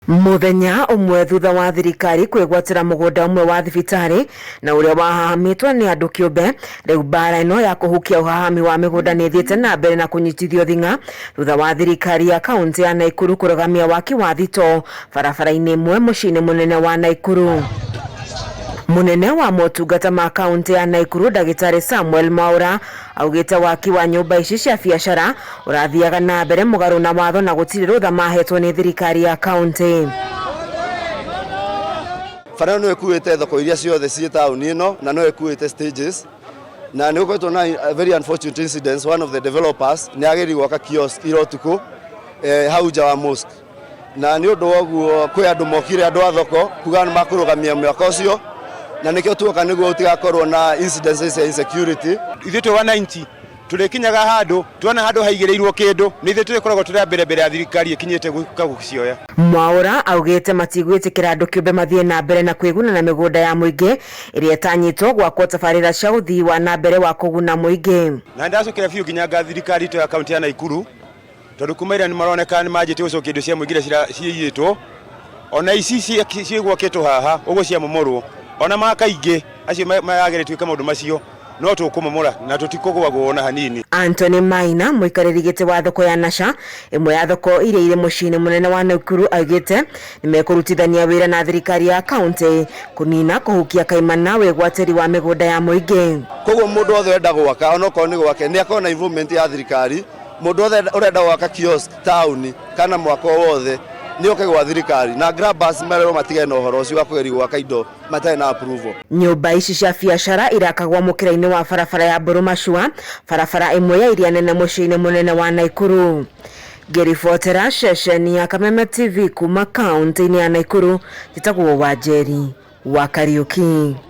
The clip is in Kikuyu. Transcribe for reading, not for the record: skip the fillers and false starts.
Mũthenya ũmwe thutha wa thirikari kwĩgwatĩra mũgũnda ũmwe wa thibitarĩ na ũrĩa wahahamĩtwo nĩ andũ kĩũmbe, rĩu mbara ĩno ya kũhukia ũhahami wa mĩgũnda nĩ ĩthiĩte na mbere na kũnyitithio thing'a thutha wa thirikari ya kaunti ya Naikuru kũrũgamia waki wa thitoo barabara-inĩ ĩmwe mũciĩ-inĩ mũnene wa Naikuru. Mũnene wa motungata ma kaunti ya Naikuru Ndagĩtarĩ Samuel Mwaura augĩte waki wa nyũmba ici cia biacara ũrathiaga na mbere mũgarũ na watho na gũtirĩ rũtha mahetwo nĩ thirikari ya kaunti. Bara ĩno nĩyo ĩkuĩte thoko iria ciothe ciĩ taũni ĩno na no ĩkuĩte stages na nĩ gũkoretwo na very unfortunate incidents. One of the developers nĩ ageririe gwaka kiosk ira ũtukũ hau nja wa mosque, na nĩ ũndũ wa ũguo kwĩ andũ mokire, andũ a thoko, kuga nĩ makũrũgamia mwaka ũcio, na nĩkĩo tuoka nĩguo gũtigakorwo na incidences cia insecurity. Ithuĩ twĩ wananchi tũrĩkinyaga handũ tuona handũ haigĩrĩirwo kĩndũ, nĩ ithuĩ tũrĩkoragwo tũrĩ a mbere mbere ya thirikari ĩkinyĩte gũka gũcioya. Mwaura augĩte matigwĩtĩkĩra andũ kĩũmbe mathiĩ na mbere na kwĩguna na mĩgũnda ya mũingĩ ĩrĩa ĩtanyĩtwo gwakwo tabarĩra cia ũthii wa na mbere wa kũguna mũingĩ. Na ndacokera biũ nginya nga thirikari itũ ya kaunti ya Naikuru, tondũ kuma ira nĩ maroneka nĩ manjĩtie gũcokia indo cia mũingĩ iria ciiyĩtwo, ona ici ciĩgwakĩtwo haha ũguo ciamomorwo, ona makaingĩ acio marageretie gwĩka maũndũ macio, no tũkũmomora na tũtikũgwagwo ona hanini. Anthony Maina, mũikarĩri gĩtĩ wa thoko ya Nasha, ĩmwe ya thoko iria irĩ mũciĩ-inĩ mũnene wa Naikuru, augĩte nĩmekũrutithania wĩra na thirikari ya kaunti kũnina kũhukia kaimana wĩgwatĩri wa mĩgũnda ya mũingĩ. Koguo mũndũ wothe ũrenda gwaka, onokorwo nĩ gwake, nĩ akorwo na involvement ya thirikari. Mũndũ wothe ũrenda gwaka kiosk taũni kana mwako wothe nĩ oke gwa thirikari, na grabbers merwo matigane na ũhoro ũcio wa kũgeria gwaka indo matarĩ na approval. Nyũmba ici cia biacara irakagwo mũkĩra-inĩ wa barabara ya Mburumacua, barabara ĩmwe ya iria nene mũciĩ-inĩ mũnene wa Naikuru. Ngĩribotera ceceni ya Kameme TV kuma kaunti-inĩ ya Naikuru, njĩtagwo Wanjeri wa Kariuki.